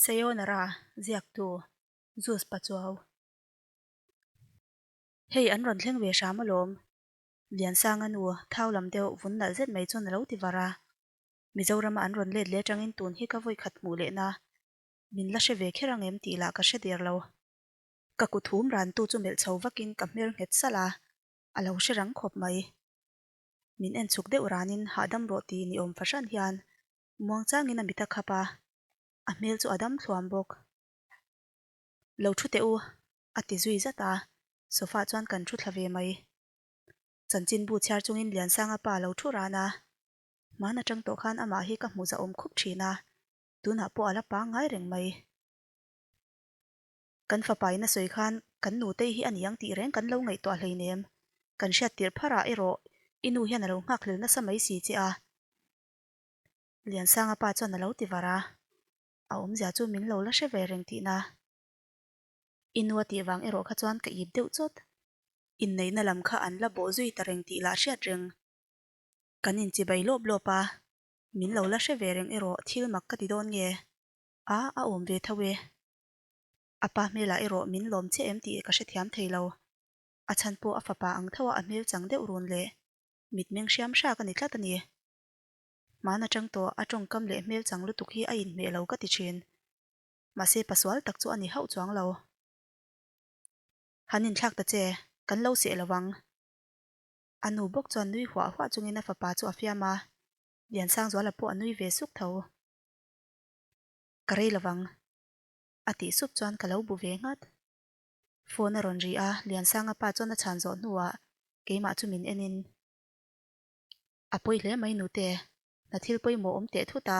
Sayonara, ziaktu, Zeus Pachuau. Hei an rawn thleng ve hram alawm. Liansanga nu, thau lam deuh, vun nalh zet mai chuan a lo ti var a. Mizorama an rawn let leh atangin tun hi ka vawi khat hmuh lehna min la hre ve kher ang em tih lah ka hre der lo. Ka kut hum rantu chu melh chho vakin ka hmer nghet salh a, a lo hre rang khawp mai. Min en chhuk deuh ranin hahdam rawh tih ni awm fahran hian muangchangin a mit a khap a, a hmel chu a dam thluam bawk. Lo thu teh u, a ti zui zat a, sofa chuan kan thu thla ve mai. Chanchinbu chhiar chungin Liansanga pa lo thu ran a, hman atang tawh khan amah hi ka hmu zahawm khup thin a, tunah pawh a la pangngai reng mai. Kan fapa in a sawi khan kan nutei hi a ni ang tih reng kan lo ngaihtuah hleinem. Kan hriat tirh pharah erawh i nu hian a lo nghakhlel nasa mai si che a. Liansanga pa chuan a lo ti var a, a awmzia chu min lo la hre ve reng tihna. I nu a tih vang erawh kha chuan ka ip deuh chawt. Inneihna lam kha an la bawh zui ta reng tih lah hriat reng. Kan inchibai lawp lawp a, min lo la hre ve reng erawh thil mak ka ti dawn nge? A, a awm ve tho e. A pa hmelah erawh min lawm chiah em tih ka hrethiam thei lo. A chhan pawh a fapa ang tho a a hmel chang deuh run leh mitmeng hriam hrak a ni tlat a ni. Hman atang tawh a tawngkam leh hmel chang lutuk hi a inhmeh lo ka ti thin. Mahse pasual tak chu a ni hauh chuang lo. Han inthlak ta che, kan lo seh lo ang. A nu bawk chuan nui huah huah chungin a fapa chu a fiam a, Liansangzuala pawh a nui ve suk tho. Ka rei lovang. A tih sup chuan ka lo bu ve nghat. Phone a rawn ri a, Liansanga pa chuan a chhan zawh hnuah keimah chu min enin, A pawi hle mai nute, hna thil pawimawh awm teh thut a,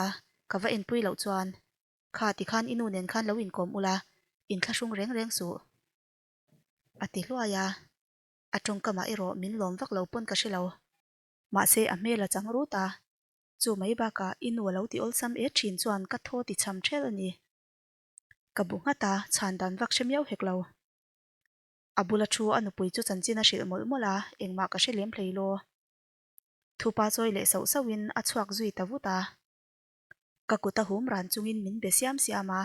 ka va enpui loh chuan kha tikhan i nu nen khan lo inkawm ula, inthlahrung reng reng suh. A ti hluai a, a tawngkamah erawh min lawm vak lo pawn ka hre lo. Mahse a hmel a chang rut a, Chu mai bakah i nu a lo ti awlsam et thin chuan ka thaw ti cham ṭhelh a ni. Ka bu nghat a, chhan dan vak hre miau hek lo. A bula thu a nupui chu chanchin a hrilh mawlh mawlh a, engmah ka hre lem hlei law. Thupa chawi leh sauh sauhin a chhuak zui ta vut a. Ka kut a hum ran chungin min be siam siam a.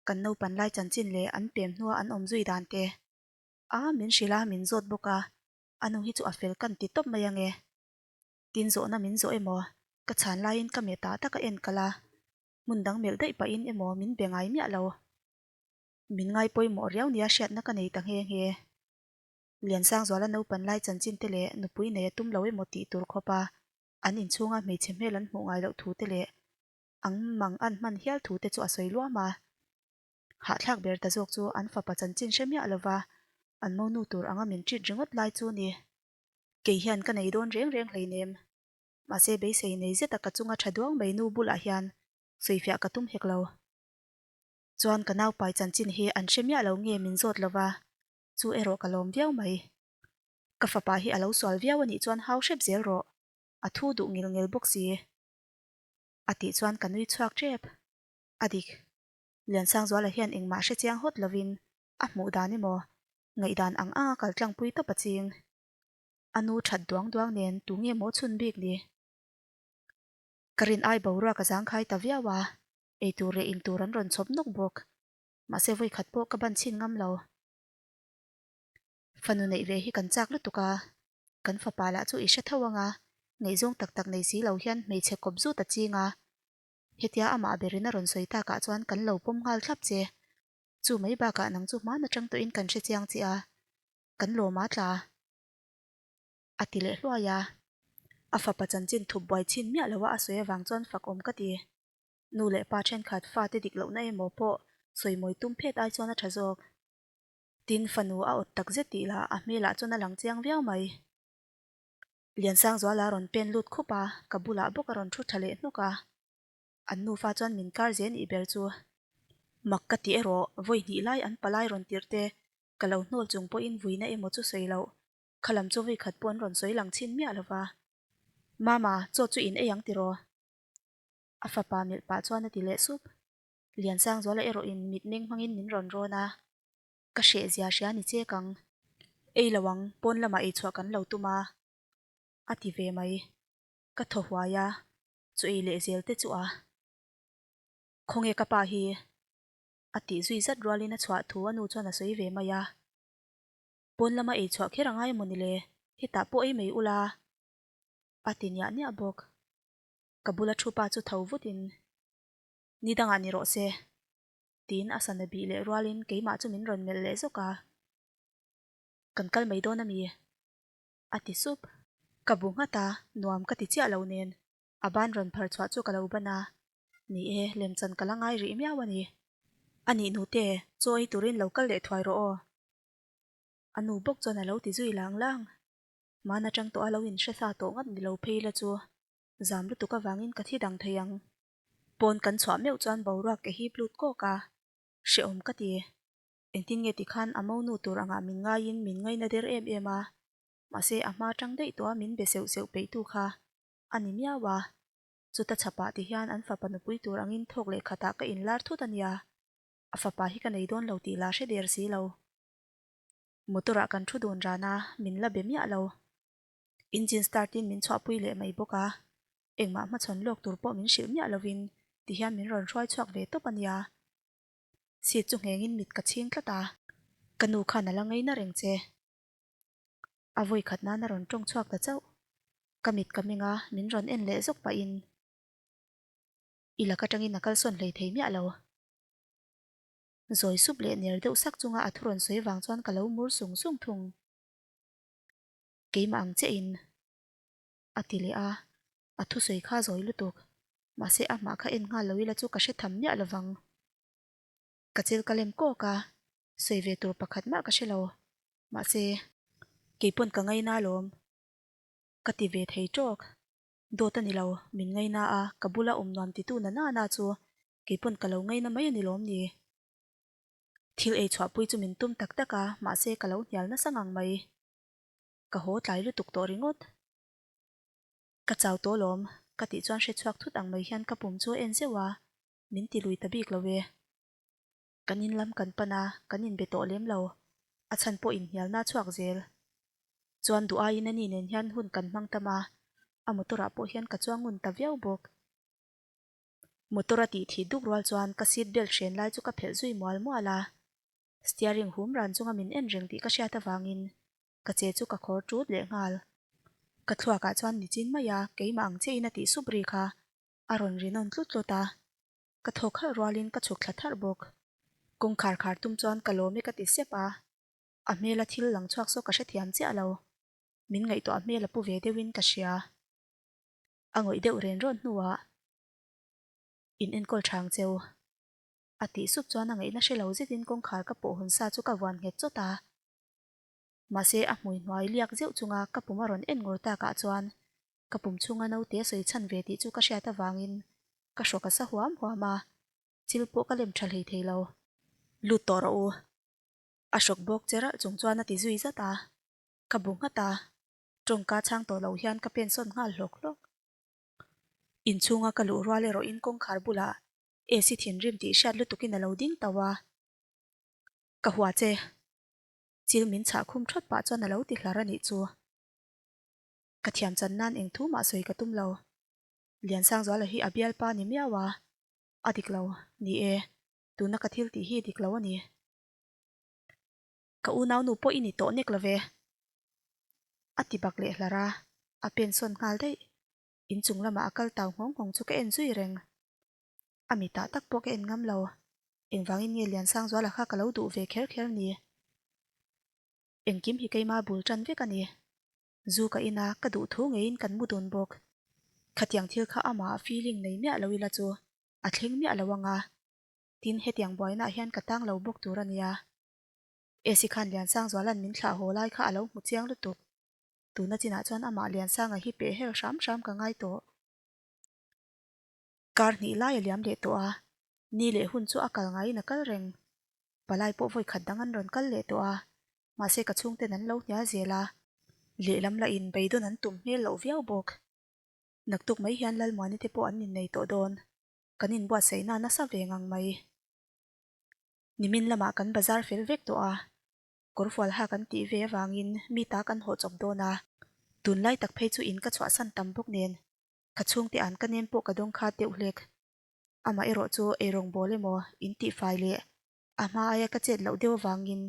Kan naupan lai chanchin leh an pem hnua an awm zui dan te. A, min hrilh a, min zawt bawk a, a nu hi chu a fel kan ti tawp mai ange. Tin zawhna min zawh emaw, ka chhan laiin ka meta taka en kal a, hmun dang melh daih pahin emaw min be ngai miah lo. Min ngai pawimawh riau nia hriatna ka nei ta nghe nghe. Liansangzuala naupan lai chanchin te leh nupui nei a tum lo emaw tih tur khawp a, an inchhunga hmeichhe hmel an hmuh ngai loh thu te leh ang mang an hman hial thu te chu a sawi luam a. Hahthlak ber ta zawk chu an fapa chanchin hre miah lova an monu tur anga min treat ringawt lai chu ni. Kei hian ka nei dawn reng reng hleinem. Mahse beisei nei zeta ka chunga tha duang mai nu bulah hian sawifiah ka tum hek lo. Chuan ka naupai chanchin hi an hre miah lo nge min zawt lova, chu erawh ka lawm viau mai. Ka fapa hi a lo sual viau a nih chuan hau hrep zel rawh, a thu duh ngil ngel bawk si. A tih chuan ka nui chhuak tep. A dik. Liansangzuala hian engmah hre chiang hawt lovin a hmuh dan emaw Ngaihdan ang anga kal tlangpui tawp a ching. A nu that duang duang nen tu nge maw chhun bik ni? Ka rin ai boruak a zangkhai ta viau a, eitur leh intur an rawn chhawp nawk bawk. Mahse vawikhat pawh ka ban chhin ngam lo. Fanu neih ve hi kan chak lutuk a, kan fapa lah chu i hre tho anga ngaihzawng tak tak nei si lo hian hmeichhe kawp zut a ching a. Hetia amah berin a rawn sawi takah chuan kan lo pawm nghal thlap che. Chu mai bakah nang chu hman atang tawhin kan hre chiang che a, kan lawm a tla. A ti leh hluai a. A fapa chanchin thup buai chhin miah loa a sawi avang chuan fak awm ka ti. Nu leh pa thenkhat fate dik lohna emaw pawh sawimawi tum phet ai chuan a tha zawk. Tin, fanu a awt tak zet tih lah a hmelah chuan a lang chiang viau mai. Liansangzuala rawn pen lut khup a, ka bulah bawk a rawn thu tha leh hnawk a. An nufa chuan min kar zel nih ber chu. Mak ka ti erawh, vawi hnih lai an palai rawn tirh te, ka lo hnawl chung pawhin vuina emaw chu sawi loh, kha lam chu vawi khat pawh an rawn sawi lang chhin miah lo va. Mama, chaw chu in ei ang tiraw? A fapa melh pah chuan a ti leh sup. Liansangzuala erawhin mitmeng hmangin min rawn rawn a, ka hreh zia hria ni chek ang. Ei lo ang, pawn lamah ei chhuah kan lo tum a, a ti ve mai. Ka thaw huai a, chu ei leh zel te chu a. Khawnge ka pa hi? A tih zui zat rualin a chhuah thu a nu chuan a sawi ve mai a. Pawn lama ei chhuah kher a ngai maw ni le, hetah pawh ei mai ula. A ti niah niah bawk. Ka bula thu pa chu tho vutin, Ni dangah ni rawh se. Tiin a sana bih leh rualin keimah chu min rawn melh leh zawk a. Kan kal mai dawn a mi? A ti sup. Ka bu nghat a, nuam ka ti chiah lo nen a ban rawn phar chhuah chu ka lo ban a. Ni e, lemchan ka la ngai rih miau a ni. A nih nute, chaw ei turin lo kal leh thuai rawh aw. A nu bawk chuan a lo ti zui lang lang. Hmaan atang tawh a lo inhre sa tawh ngat ni lo phei la chu zam lutuk avangin ka thi dang thei ang. Pawn kan chhuah meuh chuan boruak ke hip lut kawk a, hrehawm ka ti. Engtin nge tikhan a monu tur angah min ngaiin min ngaina der em em a, mahse a hma tang daih tawh a min be seuh seuh peihtu kha a ni miau a. Chuta chhapah ti hian an fapa nupui tur angin thawk leh khatah ka inlar thut a nia, a fapa hi ka nei dawn lo tih lah hre der si lo. Motor ah kan thu dun ran a, min la be miah lo. Engine start in min chhuahpui leh mai bawk a, engmah hmachhawn lawk tur pawh min hrilh miah lovin ti hian min rawn hruai chhuak ve tawp a nia. Seat chu nghengin mit ka chhing tlat a. Ka nu khan a la ngaina reng che. A vawi khat nan a rawn tawng chhuak ta chauh. Ka mit ka meng a, min rawn en leh zawk pahin i lak atangin a kalsawn hlei thei miah lo. Zawi sup leh ner deuh sak chunga a thu rawn sawi vang chuan ka lo mur sung sung thung. Keimah ang chiahin a ti leh a, a thusawi kha zawi lutuk. Mahse amah kha en nghal lo ila chu ka hre tham miah lovang. Ka chil ka lem kawk a, sawi ve tur pakhat mah ka hre lo. Mahse keipawn ka ngaina alawm. Ka ti ve thei tawk. Dawt a ni lo, min ngaina a, ka bula awm nuam titu na na na chu keipawn ka lo ngaina mai a ni lawm ni. Thil ei chhuahpui chu min tum tak tak a, mahse ka lo hnial nasa ngang mai. Ka haw tlai lutuk tawh ringawt. Ka chau tawh lawm, ka tih chuan hre chhuak thut ang mai hian ka pum chu a en zeuh a, min ti lui ta bik lo e. Kan in lam kan pan a, kan inbe tawh lem lo. A chhan pawh inhnialna a chhuak zel. Chuan duh aiin ani nen hian hun kan hmang tam a, a motor ah pawh hian ka chuang ngun ta viau bawk. Motor a tih thih duk rual chuan ka seat belt hren lai chu ka phelh zui mual mual a, steering hum ran chunga min en reng tih ka hriat avangin ka che chu ka khawr tut leh nghal. Ka thluakah chuan nichin mai a, keimah ang chiahin a tih sup ri kha a rawn ri nawn tlut tlut a, ka thawk halh rualin ka chhuk thla tharh bawk. Kawngkhar khar tum chuan ka lawm e ka ti sep a, a hmela thil lang chhuak saw ka hrethiam chiah lo, min ngaihtuah hmel a pu ve deuhin ka hria. A ngawih deuh ren rawn hnuah in enkawl thang cheu. A tih sup chuan a ngaihna hre lo zetin kawngkhar ka pawh hawn sa chu ka vuan nghet chawt a. Mahse a hmui hnuai liak zeuh chunga ka pum a rawn en ngur takah chuan ka pum chhunga naute a sawi chhan ve tih chu ka hriat avangin ka hrawk a sa huam huam a, chil pawh ka lem tha hlei thei lo. Lut tawh rawh u. A hrawk bawk che ralh chung chuan a ti zui zat a, ka bu nghat a. Tawngka chhang tawh loh hian ka pen sawn nghal hlawk hlawk. Inchhunga ka luh rual erawhin kawngkhar bulah AC thinrim tih hriat lutukin a lo ding tauh a. Ka hua che. Chil min chhah khum thawt pah chuan a lo ti hlar a nih chu. Ka thiam chan nan eng thu mah sawi ka tum lo. Liansangzuala hi a bialpa ni miau a. A dik lo. Ni e. Tuna ka thil tih hi dik lo a ni. Ka unaunu pawh i ni tawh nek lo ve. A ti bak leh hlar a, a pen sawn nghal daih. Inchung lamah a kal tau nghawng nghawng chu ka en zui reng. A mitah tak pawh ka en ngam lo. Engvangin nge Liansangzuala kha ka lo duh ve kher kher ni? Engkim hi keima bul tan vek a ni. Zu ka in a, ka duh thu ngeiin kan mu dun bawk. Khatiang thil kha amah feeling nei miah lo ila chu a thleng miah lo ang a. Tin, hetiang buainaah hian ka tang lo bawk tur a nia. Esi khan Liansangzuala'n min thlah haw lai kha a lo hmu chiang lutuk. Tuna chinah chuan amah Liansanga hi peh hel hram hram ka ngai tawh. Kar hnih lai a liam leh tawh a, ni leh hun chu a kal ngaiin a kal reng. Palai pawh vawi khat dang an rawn kal leh tawh a, mahse ka chhungten an lo hnial zel a. Lehlam lahin beidawn an tum hmel loh viau bawk. Naktuk mai hian Lalmuani te pawh an innei tawh dawn. Kan inbuatsaihna nasa ve ngang mai. Nimin lamah kan bazar fel vek tawh a, kawrfual ha kan tih ve avangin mi ta kan hawh chawp dawn a, tunlai tak phei chu in ka chhuahsan tam bawk nen ka chhungte an ka nem pawh ka dawng khat deuh hlek. Amah erawh chu eirawng bawl emaw in tihfai leh. A hma aia ka chet loh deuh avangin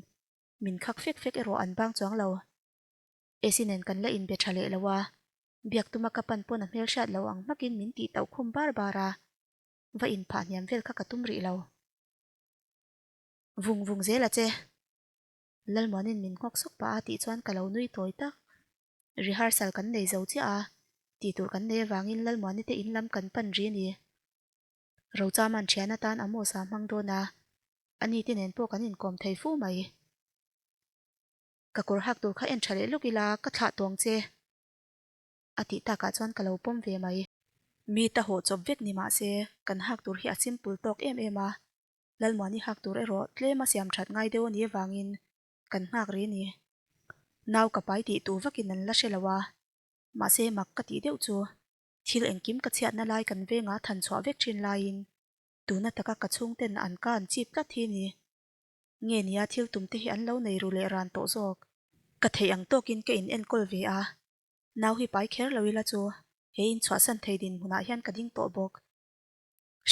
min khak fek fek erawh an bang chuang lo. Esi nen kan la inbe tha leh lo a, biak tuma ka pan pawn a hmel hriat lo ang hmakin min tih tauh khum bar bar a, va inphah hniam vel kha ka tum rih lo. Vung vung zel a che. Lalmuanin min nghawk sawk pah a tih chuan ka lo nui tawi tak. Rehearsal kan nei zo chiah a, tih tur kan nei avangin Lalmuani te in lam kan pan ri a ni. Rochama'n thian atan Amos-a hmang dawn a, ani te nen pawh kan inkawm thei fu mai. Ka kawr hak tur kha en tha leh lawk ila, ka thlah tawng che. A tih takah chuan ka lo pawm ve mai. Mi ta haw chawp vek ni mah se, kan hak tur hi a simple tawk em em a, Lalmuani hak tur erawh tlem a siam that ngai deuh a nih avangin kan nghak ri a ni. Nau ka pai tih tur vakin an la hre lo a, mahse mak ka tih deuh chu thil engkim ka chhiatna lai kan vengah than chhuah vek thin laiin tuna taka ka chhungten an ka an chip tlat hi ni. Nge nia thil tum te hi an lo nei ru leh ran tawh zawk. Ka theih ang tawkin ka in enkawl ve a, nau hi pai kher lo ila chu he in chhuahsan thei dinhmunah hian ka ding tawh bawk.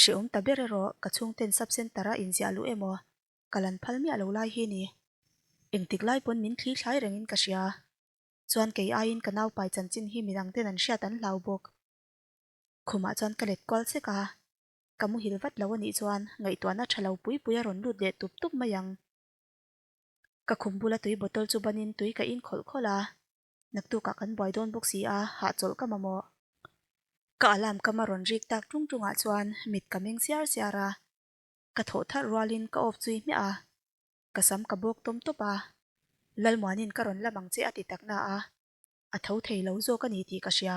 Hreawm ta ber erawh ka chhungten sub center a inziah luh emaw ka lan phal miah lo lai hi ni. Engtik lai pawn min thli thlai rengin ka hria. Chuan kei aiin ka naupai chanchin hi midang ten an hriat an hlau bawk. Khumah chuan ka let kual sek a, ka muhil vat lo anih chuan ngaihtuahna tha lo pui pui a rawn lut leh tup tup mai ang. Ka khum bula tui bottle chu banin tui ka in khawlh khawlh a, Naktukah kan buai dawn bawk si a, hahchawlh ka mamawh. Ka alarm kam a rawn rik tak tung tungah chuan mit ka meng siar siar a, ka thawh tharh rualin ka off zui hmiah a, ka sam ka bawk tawm tawp a. Lalmuanin ka rawn lam ang che a ti tak na a, a tho thei lo zawk a ni tih ka hria.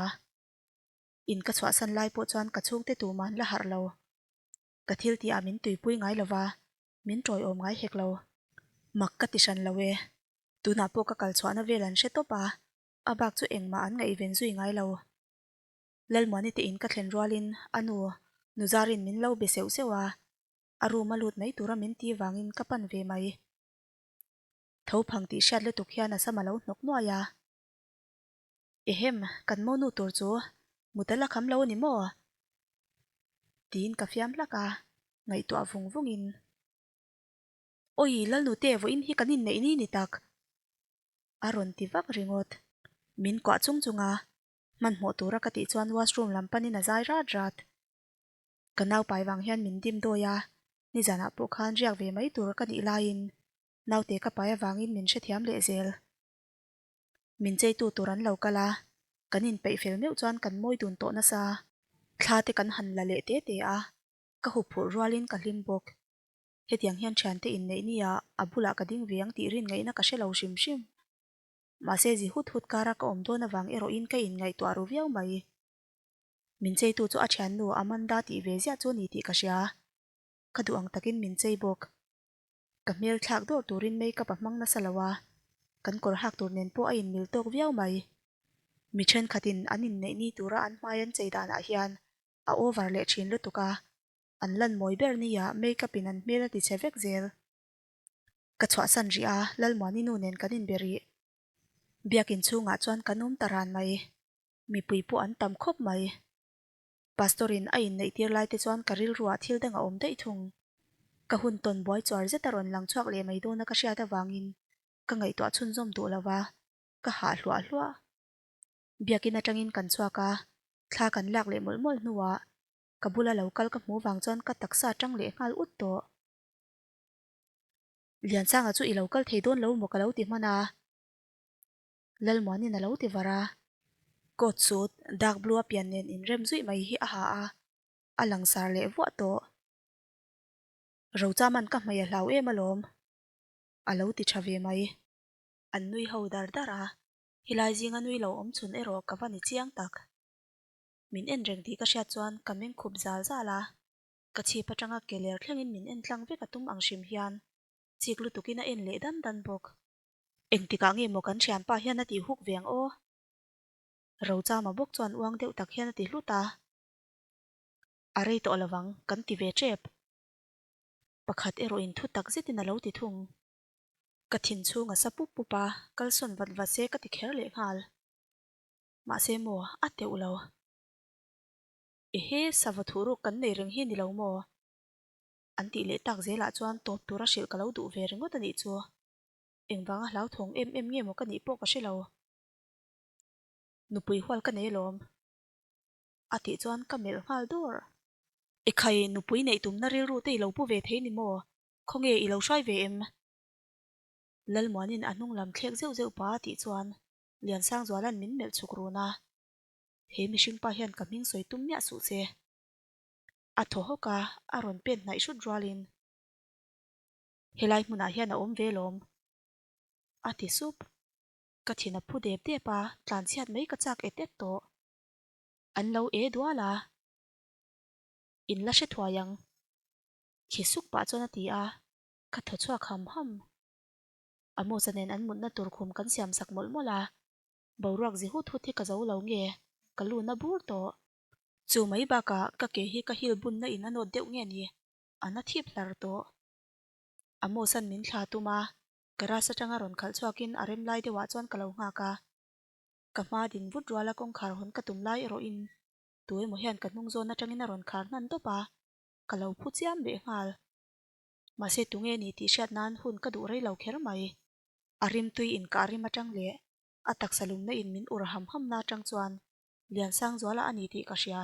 In ka chhuahsan lai pawh chuan ka chhungte tumah an la harh lo. Ka thil tihah min tuipui ngai lo va, min tawiawm ngai hek lo. Mak ka ti hran lo e. Tunah pawh ka kal chhuahna vel an hre tawp a, a bak chu engmah an ngaihven zui ngai lo. Lalmuani te in ka thlen rualin a nu, Nuzarin min lo be seuh seuh a, a room a lut mai tura min ti vangin ka pan ve mai. Tho phang tih hriat lutuk hian a sam a lo hnawk nuai a. Ehem, kan monu tur chu mut a la kham lo a ni maw? Tiin ka fiam hlak a, ngaihtuah vung vungin. Awi, Lalnute, vawiin hi kan inneih ni ni tak! A rawn ti vak ringawt. Min kuah chung chung a, hmanhmawh tura ka tih chuan washroom lam panin a zai rat rat. Ka naupai vang hian min dim dawi a, nizanah pawh khan riak ve mai tur ka nih laiin naute ka pai avangin min hrethiam leh zel. Min cheitu tur an lo kal a, kan inpeih fel meuh chuan kan mawi dun tawh nasa. Thla te kan han la leh te te a, ka huphurh rualin ka hlim bawk. Hetiang hian thiante inneih nia a bulah ka ding ve ang tih rin ngaihna ka hre lo hrim hrim. Mahse zi hut hut kara ka awm dawn avang erawhin ka inngaihtuah ru viau mai. Min cheitu chu a thiannu Amanda tih ve ziah chu a ni tih ka hria. Ka duh ang takin min chei bawk. Ka hmel thlak dawr turin makeup a hmang nasa lo a, kan kawr hak tur nen pawh a inmil tawk viau mai. Mi thenkhatin an inneih ni tura an hmai an chei danah hian a over leh thin lutuk a, An lan mawi ber nia makeup in an hmel a ti chhe vek zel. Ka chhuahsan rih a, Lalmuani nu nen kan inbe rih. Biakin chhungah chuan kan awm ta ran mai. Mipui pawh an tam khawp mai. Pastor in a inneih tir lai te chuan ka rilruah thil dang a awm daih thung. Ka hun tawn buai chuar zet a rawn lang chhuak leh mai dawn a ka hriat avangin ka ngaihtuah chhunzawm duh lo va, ka hah hluah hluah. Biakin atangin kan chhuak a, thla kan lak leh mawlh mawlh hnuah Ka bula lo kal ka hmuh vang chuan ka taksa tang leh nghal ut tawh. Liansanga chu i lo kal thei dawn lo maw ka lo ti hman a. Lalmuanin a lo ti var a. Coat suit dark blue a pian nen inrem zuih mai hi a ha a, a langsar leh vuah tawh. Rochaman ka hmei a hlau em alawm. A lo ti tha ve mai. An nui ho dar dar a, helai zinga nui lo awm chhun erawh ka va ni chiang tak. Min en reng tih ka hriat chuan ka meng khup zal zal a, ka chhip atanga ke ler thlengin min en tlang vek a tum ang hrim hian chik lutukin a en leh dan dan bawk. Engtikah nge maw kan thianpa hian a tih huk ve ang aw? Rochama bawk chuan uang deuh tak hian a ti hlut a. A rei tawh lovang, kan ti ve tep. Pakhat erawhin thu tak zetin a lo ti thung. Ka thin chhung a sa pup pup a, kalsawn vat vat se ka ti kher leh nghal. Mahse maw, a teuh lo. Ehe, sava thuhruk kan nei reng hi ni lo maw? An tih leh tak zelah chuan tawp tura hrilh ka lo duh ve ringawt a nih chu. Engvanga hlauthawng em em nge maw ka nih pawh ka hre lo. Nupui hual ka nei alawm. A tih chuan ka melh nghal dawr. Ekhai, nupui neih tumna rilru te i lo pu ve thei ni maw? Khawnge i lo hrai ve em? Lalmuanin a hnung lam thlek zeuh zeuh pa a tih chuan Liansangzuala'n min melh chhuk run a. He mihring pa hian ka hming sawi tum miah suh che. A thaw hawk a, a rawn pen hnaih hrut rualin, Helai hmunah hian a awm ve lawm. A ti sup. Ka thin a phu dep dep a, tlanchhiat mai ka chak et et tawh. An lo e dual a. In la hre thuai ang. Khi suk pah chuan a ti a, ka thaw chhuak ham ham. Amosa nen an mutna tur khum kan siam sak mawlh mawlh a, boruak zi hut hut hi ka zo lo nge, ka lun a bur tawh. Chu mai bakah ka ke hi ka hil bunna in a nawt deuh nge ni, a na thip hlar tawh. Amosa'n min thla tum a, garage atanga rawn khalh chhuakin a rem lai deuhah chuan ka lo nghak a. Ka hma din vut ruala kawngkhar hawn ka tum lai erawhin tu emaw hian ka hnung zawn atangin a rawn khar hnan tawp a, ka lo phu chiam leh nghal. Mahse tunge ni tih hriat nan hun ka duh rei lo kher mai. A rimtui inkah rim atang leh a taksa lumna in min ur ham ham na atang chuan Liansangzuala a ni tih ka hria.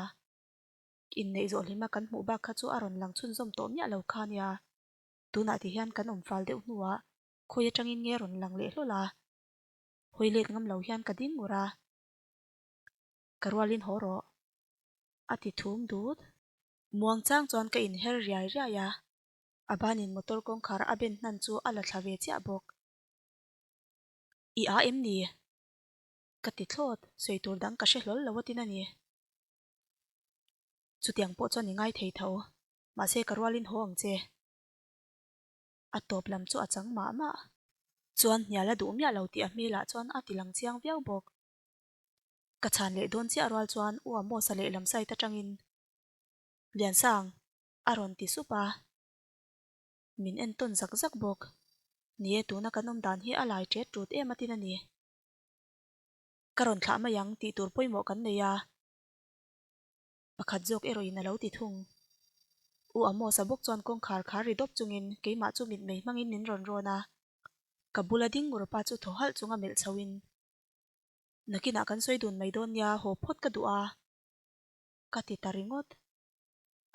Inneih zawh hlima kan hmuh bak kha chu a rawn lang chhunzawm tawh miah lo kha nia. Tunah ti hian kan awm fal deuh hnuah khawi atangin nge rawn lang leh hlawl a. Hawi let ngam lo hian ka ding ngur a. Ka rualin haw rawh. A ti thum dut. Muang chang chuan ka inher riai riai a. A banin motor kawngkhar a ben hnan chu a la thla ve chiah bawk. I a em ni? Ka ti thlawt, sawi tur dang ka hre hlawl lo atin a ni. Chutiang pawh chuan i ngai thei tho, mahse ka rualin haw ang che. A tawp lam chu a chang mah mah. Chuan hnial a duh miah lo tih a hmelah chuan a ti lang chiang viau bawk. Ka chhan leh dawn chiah rual chuan U Amos-a lehlam side atangin Liansang a rawn ti sup a. Min entawn zak zak bawk. Ni e, tuna kan awm dan hi a lai ṭet ṭut em atin a ni. Ka rawn thlah mai ang tih tur pawimawh kan nei a. Pakhat zawk erawhin a lo ti thung. U Amos-a bawk chuan kawngkhar khar ri dawp chungin keimah chu mitmei hmangin min rawn rawn a. Ka bula ding ngur pa chu thaw halh chunga melh chhoin, Nakinah kan sawi dun mai dawn nia, haw phawt ka duh a. Ka ti ta ringawt.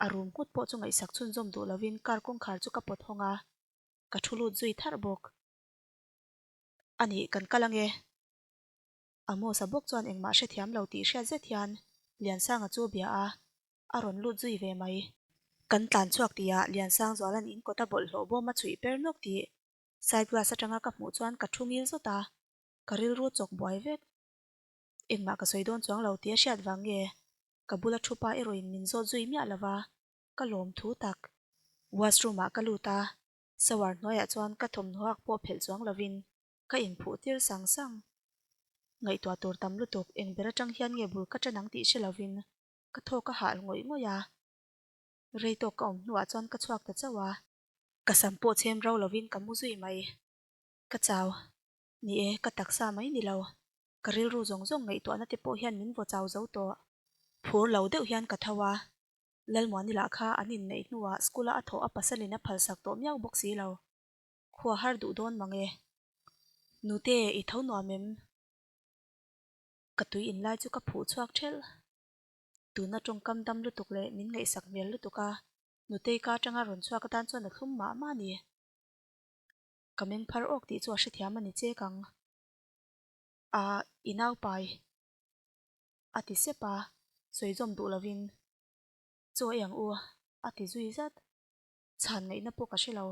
A rum nghut pawh chu ngaihsak chhunzawm duh lovin car kawngkhar chu ka pawt hawng a, ka thu lut zui tharh bawk. A nih, kan kal ange. Amos-a bawk chuan engmah hrethiam lo tih hriat zet hian Liansanga chu a bia a, a rawn lut zui ve mai. Kan tlan chhuak tihah Liansangzuala'n in kawta bawlhhlawh bawm a chhuih per nawk tih side glass atanga ka hmuh chuan ka thu ngil zawt a, ka rilru chawk buai vek. Engmah ka sawi dawn chuang lo tih a hriat vang nge ka bula thu pa erawhin min zawt zui miah lova, ka lawm thu tak. Washroom ah ka lut a, shower hnuaiah chuan ka thawmhnaw hak pawh phelh chuang lovin ka inphuh tir sang sang. Ngaihtuah tur tam lutuk eng ber atang hian nge bul ka tan ang tih hre lovin ka thawk a hah ngawih ngawih a. Rei tawk ka awm hnuah chuan ka chhuak ta chauh a. Ka sam pawh chhem ro lovin ka mu zui mai. Ka chau. Ni e, ka taksa mai ni lo. Ka rilru zawng zawng ngaihtuahna te pawh hian min vaw chau zo tawh. Phur lo deuh hian ka tho a. Lalmuani lah kha an inneih hnuah school-a a thawh a pasalin a phalsak tawh miau bawk si lo. Khua har duh dawn mang e. Nute, i tho nuam em? Ka tui in lai chu ka phuh chhuak thelh. Tuna tawngkam dam lutuk leh min ngaihsak hmel lutuk a, Nutei ka atanga rawn chhuak atan chuan a thlum mah mah a ni. Ka meng phar awk tih chu a hrethiam a ni chek ang. A, i naupai. A ti sep a, sawi zawm duh lovin, Chaw ei ang u, a ti zui zat. Chhan ngaihna pawh ka hre lo.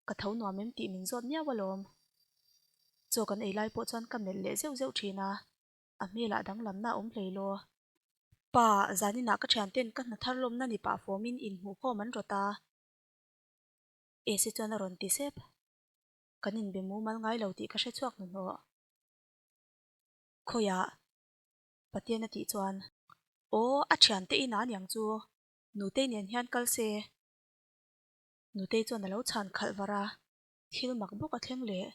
Ka tho nuam em tih min zawt miau alawm. Chaw kan ei lai pawh chuan ka melh leh zeuh zeuh thin a, a hmelah danglamna a awm hlei law. Pa, zaninah ka thianten ka hna thar lawmna ni pah fawmin inhmuhkhawm an rawt a. Esi chuan a rawn ti sep. Kan inbe mumal ngai lo tih ka hre chhuak hnuhnawh. Khawiah? Pathian a tih chuan. Aw, a thiante inah aniang chu. Nutei nen hian kal se. Nutei chuan a lo chhan khalh var a, thil mak bawk a thleng leh.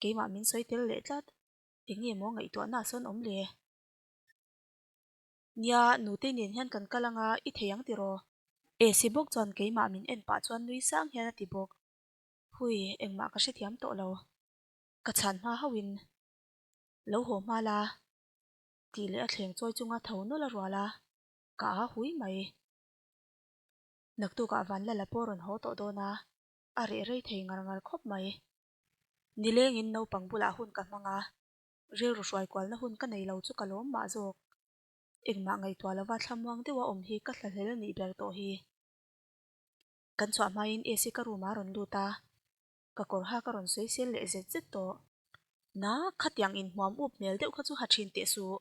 Keimah min sawi tel leh tlat. Eng nge maw ngaihtuahna a sawn awm le? Nia, Nutei nen hian kan kal anga i thei ang tiraw? Esi bawk chuan keimah min en pah chuan nui sang hian a ti bawk. Hui, engmah ka hrethiam tawh lo. Ka chhan hma hauhin lo haw hma la tih leh a thleng chawi chunga tho nawlh a rual a, ka a hui mai. Naktukah Vanlala pawh rawn haw tawh dawn a, a reh rei thei ngar ngar khawp mai. Nilengin naupang bulah hun ka hmang a, rilru hruai kualna hun ka nei lo chu ka lawm mah zawk. Engmah ngaihtuah lova thlamuang deuha awm hi ka thlahlel a nih ber tawh hi. Kan chhuah hmain AC ka room ah a rawn lut a, ka kawr ha ka rawn sawi sel leh zet zet tawh. Na, khatiang inhmuam up hmel deuh kha chu ha thin teh suh.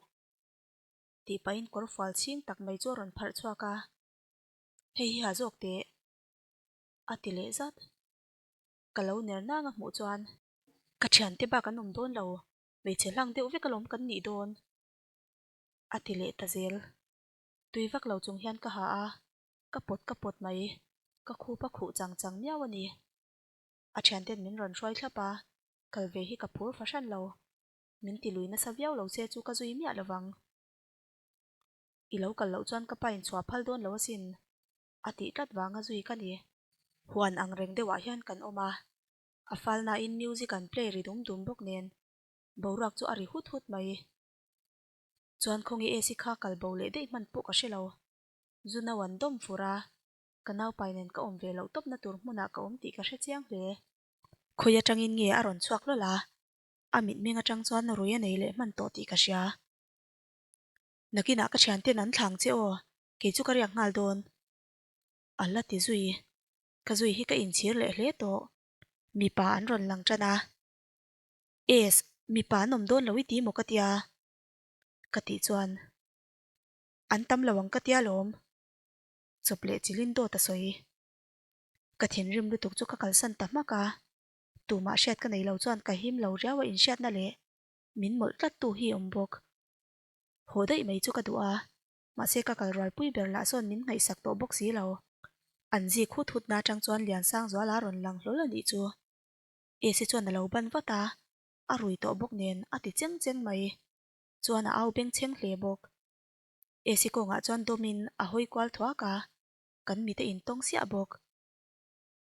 Tih pahin kawr fual chhing tak mai chu a rawn pharh chhuak a, Hei hi ha zawk teh. A ti leh zat. Ka lo ner nang a hmuh chuan. Ka thiante bak an awm dawn lo, hmeichhe hlang deuh vek alawm kan nih dawn. A ti leh ta zel. Tui vak lo chung hian ka ha a, ka pawt ka pawt mai. Ka khup a khuh chang chang miau a ni. A thianten min rawn hruai thlap a, kal ve hi ka phur fahran lo. Min ti lui nasa viau lo che chu ka zui miah lovang. I lo kal loh chuan ka pa in chhuah phal dawn lo asin, a tih tlat vanga zui ka ni. Huan ang reng deuhah hian kan awm a, a falnain music an play ri dum dum bawk nen boruak chu a ri hut hut mai. Chuan khawnge AC kha kal bo leh daih hman pawh ka hre lo. Zu no an dawm fur a, ka naupai nen ka awm ve loh tawpna tur hmunah ka awm tih ka hre chiang hle. Khawi atangin nge a rawn chhuak hlawl a, a mitmeng atang chuan rui a nei leh hman tawh tih ka hria. Nakinah ka thianten an thlang che aw, kei chu ka riak nghal dawn. A la ti zui. Ka zui hi ka inchhir leh hle tawh. Mipa an rawn lang tan a. Es, mipa an awm dawn lo i ti maw ka tia? Ka tih chuan, An tam lo ang ka tia lawm. Chawp leh chilin dawt a sawi. Ka thinrim lutuk chu ka kalsan ta hmak a. Tumah hriat ka nei lo chuan ka him lo riau a inhriatna leh min mawlh tlat tu hi awm bawk. Haw daih mai chu ka duh a, mahse ka kal rualpui ber lah sawn min ngaihsak tawh bawk si lo. An zik hut hut na atang chuan Liansangzuala a rawn lang hlawl a nih chu. Esi chuan a lo ban vat a, a rui tawh bawk nen a ti cheng cheng mai. Chuan a au bengchheng hle bawk. Esi kawngah chuan dawmin a hawi kual thuak a, kan mite intawng siah bawk.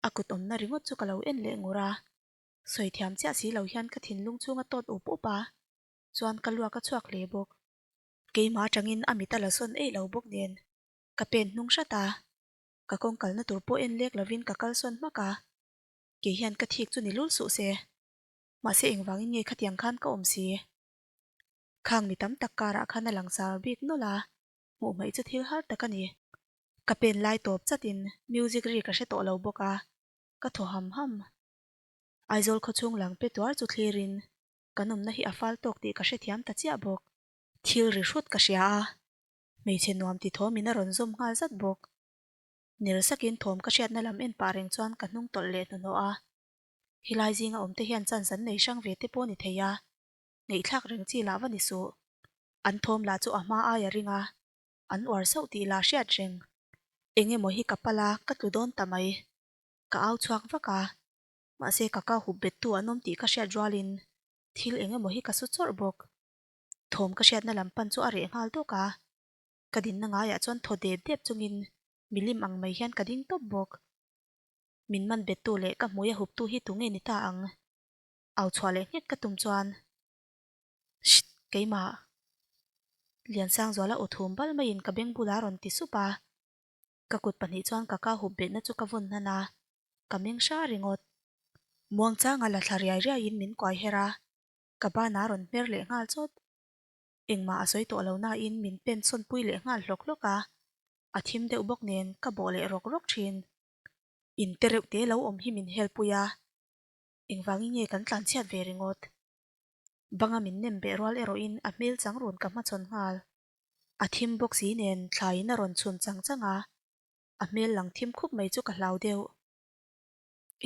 A kut awmna ringawt chu ka lo en leh ngur a, sawi thiam chiah si lo hian ka thinlung chhung a tawt up up a, chuan ka luak a chhuak hle bawk. Keimah atangin a mit a la sawn eih lo bawk nen ka pen hnung hrat a, ka kawng kalna tur pawh en lek lovin ka kal sawn hmak a, kei hian ka thik chu ni lul suh se. Mahse engvangin nge khatiang khan ka awm si? Khang mi tam tak karah khan a langsar bik nawlh a, hmuh hmaih chu thil har tak a ni. Ka pen lai tawp chatin music ri ka hre tawh lo bawk a, ka thaw ham ham. Aizawl khawchhung lang pe tuar chu thlirin kan awmna hi a fal tawk tih ka hrethiam ta chiah bawk. Thil ri hrut ka hria a, hmeichhe nuam ti thawmin a rawn zawm nghal zat bawk. Ner sakin thawm ka hriatna lam en pah reng chuan ka hnung tawlh leh hnuhnawh a. Helai zinga awmte hian chance an nei hrang ve te pawh ni thei a, ngaihthlak reng chi lah va ni suh. An thawm lah chu a hma aia ring a, an uar sauh tih lah hriat reng. Eng emaw hi ka pal a, ka tlu dawn ta mai. Ka au chhuak vak a, mahse ka ka hup bettu an awm tih ka hriat rualin thil eng emaw hi ka su chawrh bawk. Thawm ka hriatna lam pan chu a reh nghal dawk a, ka dinna ngaiah chuan thaw dep dep chungin milim ang mai hian ka ding tawp bawk. Min man bettu leh ka hmui a huptu hi tunge ni ta ang? Au chhuah leh nghet ka tum chuan Shit! Keimah! Liansangzuala aw thum bal maiin ka beng bulah a rawn ti sup a, ka kut pahnih chuan ka ka hup betna chu ka vawn hnan a, ka meng hra ringawt. Muangchanga la thla riai riaiin min kuai her a, ka banah a rawn hmer leh nghal chawt. Engmah a sawi tawh lo nain min pen sawn pui leh nghal hlawk hlawk a, a thim deuh bawk nen ka bawh leh rawk rawk thin. In te reuh te lo awm hi min helpui a, engvangin nge kan tlanchhiat ve ringawt? Banga min nem beh rual erawhin a hmel chang run ka hmachhawn nghal. A thim bawk si nen thlaiin a rawn chhun chang chang a, a hmel lang thim khup mai chu ka hlau deuh.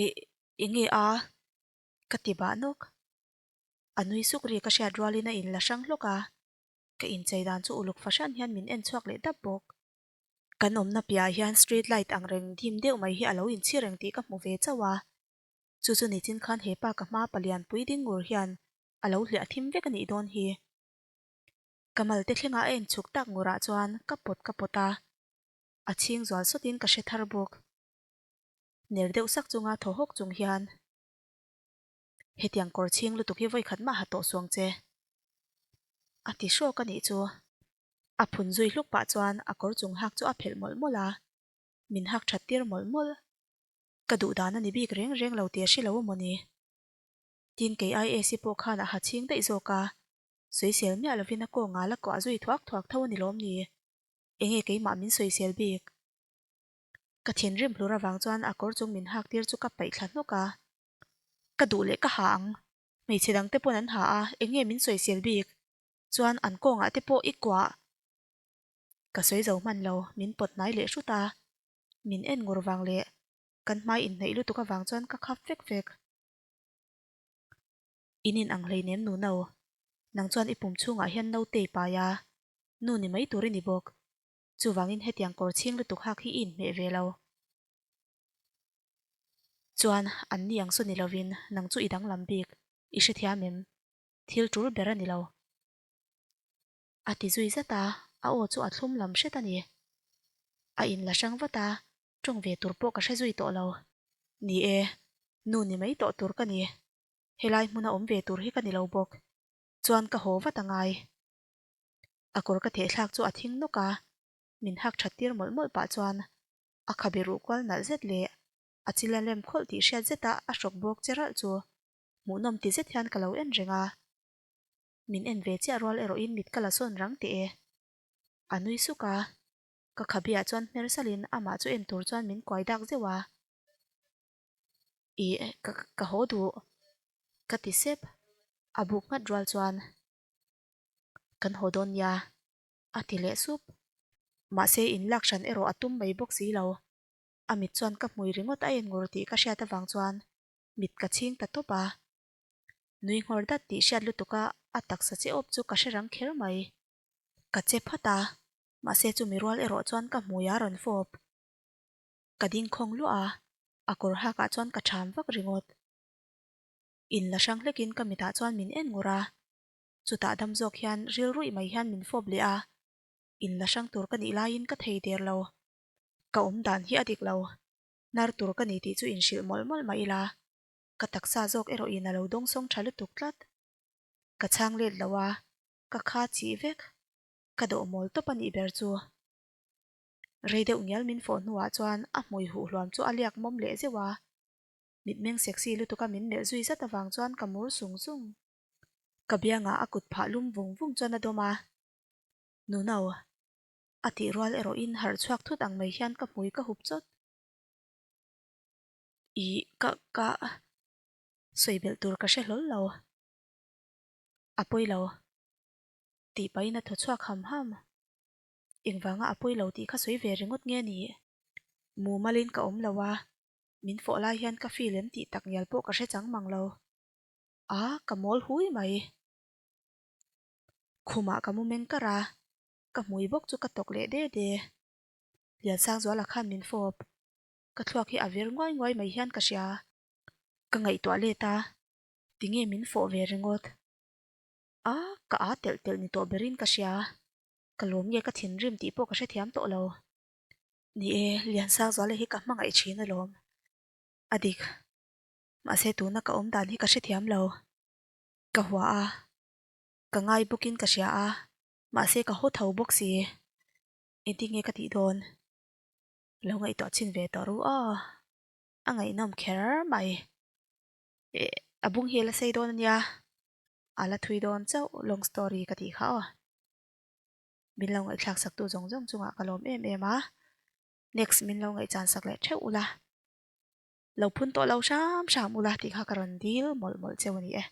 Ih, enge a? Ka ti bah nawk. A nui suk ri ka hriat rualin a inla hrang hlawk a, ka inchei dan chu uluk fahran hian min en chhuak leh dap bawk. Kan awmna piahah hian street light ang reng dim deuh mai hi a lo inchhi reng tih ka hmu ve chauh a, chu chu nichin khan he pa ka hma palian pui ding ngur hian a lo hliah thim vek a nih dawn hi. Ka mal te thlengah a en chhuk tak ngurah chuan ka pawt ka pawt a. A chhing zual sawtin ka hre thar bawk. Ner deuh sak chunga thaw hawk chung hian, Hetiang kawr chhing lutuk hi vawikhat mah ha tawh suang che. A ti hrawk a nih chu. A phun zui hluk pah chuan a kawr chung hak chu a phelh mawlh mawlh a, min hak that tir mawlh mawlh. Ka duh dan a ni bik reng reng lo tih a hre lo amaw ni? Tin kei IAC pawh khan a ha chhing daih zawk a, sawisel miah lovin a kaw ngal a kuah zui thuak thuak tho a ni lawm ni? Enge keimah min sawisel bik? Ka thinrim hlur avang chuan a kawr chung min hak tir chu ka paih thla hnawk a. Ka duh leh ka ha ang. Hmeichhe dang te pawn an ha a, enge min sawisel bik? Chuan an kawngah te pawh i kuah. Ka sawi zo hman lo, min pawt hnai leh hrut a. Min en ngur vang leh kan hmai inhnaih lutuk avang chuan ka khap fek fek. In in ang hleinem nu no. Nang chuan i pum chhungah hian naute i pai a, nu ni mai tur i ni bawk. Chuvangin hetiang kawr chhing lutuk hak hi i inhmeh ve lo. Chuan an ni ang saw ni lovin nang chu i danglam bik, i hrethiam em? Thil tul ber a ni lo. A ti zui zat a, a aw chu a thlum lam hret a ni. A inla hrang vat a, tawng ve tur pawh ka hre zui tawh lo. Ni e, nu ni mai tawh tur ka ni. Helai hmuna awm ve tur hi ka ni lo bawk. Chuan ka haw vat a ngai. A kawr ka thehthlak chu a thing nawk a, min hak that tir mawlh mawlh pah chuan a khabe ruh kual nalh zet leh a chil a lem khawlh tih hriat zeta a hrawk bawk che ralh chu hmuhnawm ti zet hian ka lo en reng a. Min en ve chiah rual erawhin mit ka la sawn rang teh e. A nui suk a, ka khabeah chuan hmer salin amah chu en tur chuan min kuai dak zeuh a. Ih, ka ka haw duh, ka ti sep. A buk nghat rual chuan kan haw dawn nia, a ti leh sup. Mahse in lak hran erawh a tum mai bawk si lo. A mit chuan ka hmui ringawt a en ngur tih ka hriat avang chuan mit ka chhing ta tawp a. Nui nghawr dat tih hriat lutuk a a taksa che awp chu ka hre rang kher mai. Ka che phat a, mahse chumi rual erawh chuan ka hmui a rawn fawp. Ka ding khawng luah a, a kawr hakah chuan ka ṭham vak ringawt. In la hrang hlekin ka mitah chuan min en ngur a, chutah dam zawk hian ril ruih mai hian min fawp leh a, in la hrang tur ka nih laiin ka thei der lo. Ka awm dan hi a dik lo, hnar tur ka ni tih chu inhrilh mawlh mawlh mah ila, ka taksa zawk erawhin a lo dawngsawng tha lutuk tlat. Ka chhang let lo a, ka kha chih vek. Ka dawh mawl tawp a nih ber chu. Rei deuh ngial min fawh hnuah chuan a hmui huh hluam chu a liak mawm leh zeuh a. Mitmeng sexy lutuka min melh zui zat avang chuan ka mur sung sung. Ka biangah a kut phah lum vung vung chuan a dawm a. Nuno. A tih rual erawhin harh chhuak thut ang mai hian ka hmui ka hup chawt. Ih, ka, ka. Sawi belh tur ka hre hlawl lo. A pawi lo. Tih pahin a thaw chhuak ham ham. Engvanga a pawi lo tih kha sawi ve ringawt nge ni? Mumalin ka awm lo a, min fawh lai hian ka feel em tih tak ngial pawh ka hre chang mang lo. A, ka mawl hui mai. Khumah ka mu meng kar a, ka hmui bawk chu ka tawk leh de de. Liansangzuala khan min fawp. Ka thluak hi a vir nguai nguai mai hian ka hria. Ka ngaihtuah let a, tinge min fawh ve ringawt? A, ka a telh telh ni tawh berin ka hria. Ka lawm nge ka thinrim tih pawh ka hrethiam tawh lo. Ni e, Liansangzuala hi ka hmangaih thin alawm. A dik. Mahse tuna ka awm dan hi ka hrethiam lo. Ka hua a, ka ngai bawkin ka hria a, mahse ka haw tho bawk si. Engtin nge ka tih dawn? Lo ngaihtuah chhin ve tawh ru aw. A ngaihnawm kher mai. Eh, a bung hi a la sei dawn ania. A la thui dawn chauh long story ka tih kha aw. Min lo ngaihthlak sak tu zawng zawng chungah ka lawm em em a. Next min lo ngaihchan sak leh theuh ula. Lo phun tawh lo hram hram ula tih kha ka rawn dil mawlh mawlh cheu a ni e.